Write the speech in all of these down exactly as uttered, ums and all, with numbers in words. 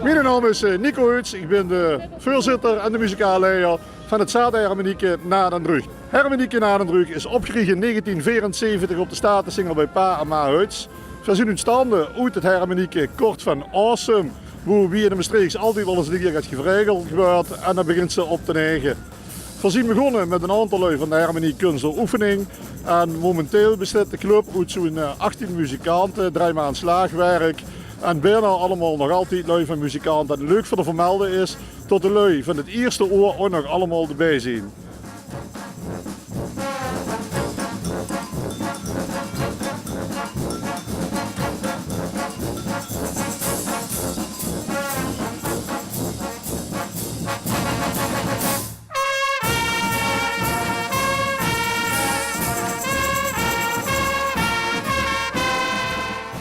Miene naom is eh, Nico Heuts. Ich bin de veurzitter en de muzikaal leier van 't Zaate Hermenieke Nao d'n Drug. Hermenieke Nao d'n Drug is opgeriech in negentien veerenzeventig op de Statesingel bij pa en ma Heuts. Veer zien oetstande oet 't hermenieke kort van Awesome, woe wie in de Mestreechs altied al ins 'ne kier get gevregeld weurt en dan begint ze op de nege. Veer zien begonne mit 'n aantal lui van de hermeniek kunsteroefening. En momenteel besteit de club oet zoe'n eh, achttien muzikante, drei maan slaagwerk. En bienao allemaol nog altied lui van muzikante. En leuk veur te vermelde is tot de lui van 't ierste oor ouch nog allemaol d'rbij zien.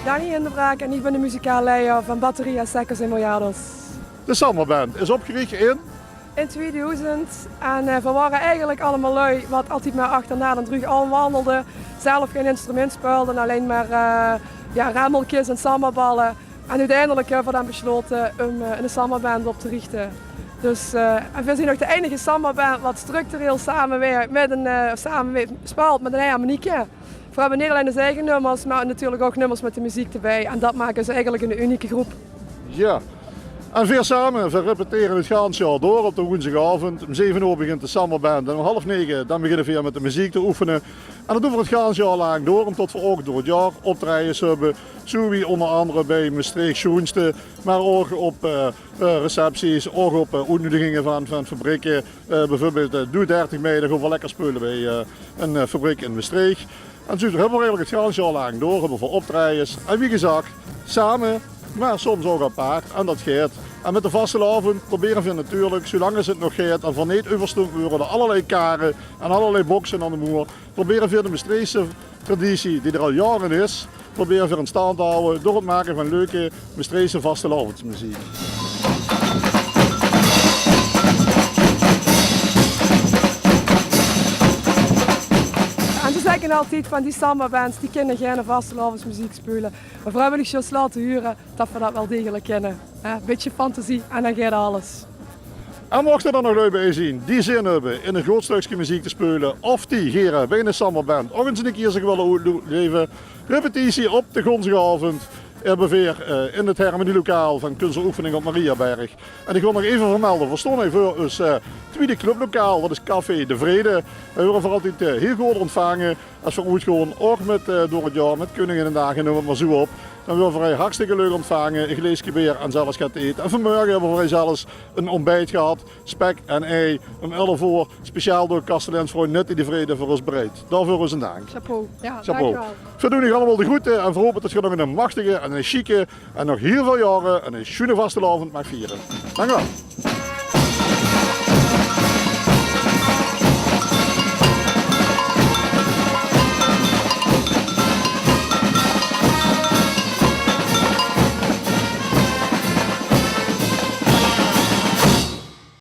Dani in de Braak en ich bin de muzikaal leier van Batteria Secos y Molhados. De Samba Band is opgeriech in In tweedoezend. En eh, veer wore eigelik allemaol lui wat altied mer achterna d'n drug aon wandelde. Zelf gein instrument speulde, allein mer eh, jao, remmelkes en sambaballe. En oeteindelik höbbe veer dan beslote um eh, 'n sambaband op te riechte. Dus eh, en veer zien nog de einige sambaband wat structureel samewirk mit 'n eh, same speult mit 'n hermenieke. Veer höbbe neet allein us eige nummers, mer natuurlik ouch nummers mit de meziek d'rbij. En dat maak us eigelik 'n unieke groep. Jao. En veer same, veer repetere 't gans jaor door op de woensdigaovend. Um zeve oor begint de sambaband en um half nege dan beginne veer mit de meziek te oefene. En dat doon veer 't gans jaor laank door, umtot veer ouch door 't jaor optraejes höbbe. Zoe wie oonder andere bij Mestreechs Sjoenste, mer ouch op eh, eh, recepties, ouch op eh, oetnuediginge van, van fabrieke. Eh, beveurbeeld eh, Doe dertig mei, dan goon veer lekker speule bij eh, 'n eh, fabriek in Mestreech. En zoe höbbe veer eigelik 't gans jaor laank door, höbbe veer optraejes. En wie gezag, same, mer soms ouch apaart. En dat geit. En mit de vastelaovend probere veer natuurlik, zoelang es 't nog geit en veer neet euverstump weure door allerlei kare en allerlei bokse aon de moer, probere veer de Mestreechse traditie, die d'r al jaore is, probere veer in stand te hawwe door 't make van leuke Mestreechse vastelaovendsmeziek. En ze zègke altied van die sambabands, die kinne geine vastelaovendsmeziek speule. Mer veer höbbe uch zjus laote hure dat veer dat wel degelik kinne. Hè, bietje fantasie en dan geit alles. En mochte d'r nog lui bij zien die zin höbbe in e good stökske meziek te speule, of die gere bij 'n sambaband ouch ins 'ne kier zich wille oetleve, repetitie op de goonsdigaovend höbbe veer eh, in 't hermenielokaal van Kunsteroefening op Mariaberg. En ich wil nog eve vermelde, veer stoon hei veur us eh, twiede clublokaal, dat is Café de Vrede. Hei weure veer altied eh, hiel good ontvange. Es veer oetgoon, ouch mit eh, door 't jaor, mit Keuninginnedaag en neum 't mer zoe op, dan weure veer hei hartstikke leuk ontvange. E gleeske beer en zelfs get te ete. En vanmörge höbbe veer hei zelfs 'n ontbijt gehad. Spek en ei, um elf oor, speciaal door kasteleins vrouw Nettie de Vrede veur us bereid. Daoveur us 'nen daank. Chapeau. Jao, chapeau. Dankjewel. Veer doon uch allemaol de groete en veer hope tot geer nog 'ne machtige en 'ne sjieke en nog hiel väöl jaore en 'ne sjoene vastelaovend maag viere. Dankjewel.